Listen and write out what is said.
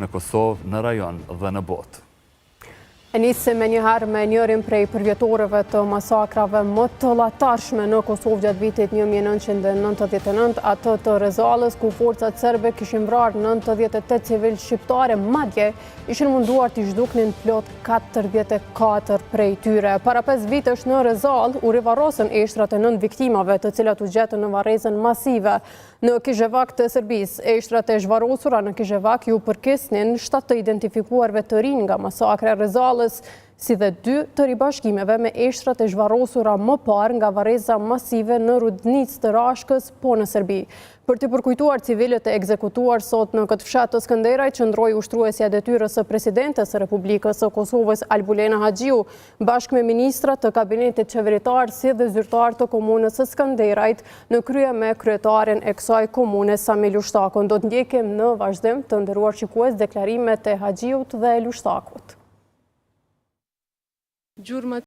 në Kosovë, në rajon dhe në botë. E nisim menjëherë me njërin prej përvjetorëve të masakrave më të llahtarshme në Kosovë gjatë vitit 1999, atë të Rezallës, ku forcat serbe kishin vrarë 98 civilë shqiptarë, madje ishin munduar t'i zhduknin plot 44 prej tyre. Para 5 vitesh në Rezallë, u rivarrosën eshtrat e 9 viktimave të cilat u gjetën në varrezën masive Në Kizhevak të Serbisë, eshtrat e zhvarrosura në Kizhevak iu përkisnin 7 të identifikuarve të rinj nga masakra e Rezallës, si dhe dy të ribashkimeve me eshtrat e zhvarrosura më parë nga varreza masive në Rudnicë të Rashkës, po në Serbi. Për t'i përkujtuar civilët e ekzekutuar sot në këtë fshat të Skënderajt, qëndroi ushtruesja e detyrës së Presidentes së Republikës së Kosovës, Albulena Haxhiu, bashkë me ministra të kabinetit qeveritar si dhe zyrtarë të komunës së Skënderajt, në krye me kryetarin e kësaj komune Sami Lushtakun. Do të ndjekim në vazhdim të nderuar shikues deklarimet e Haxhiut dhe Lushtakut. Gjurmët.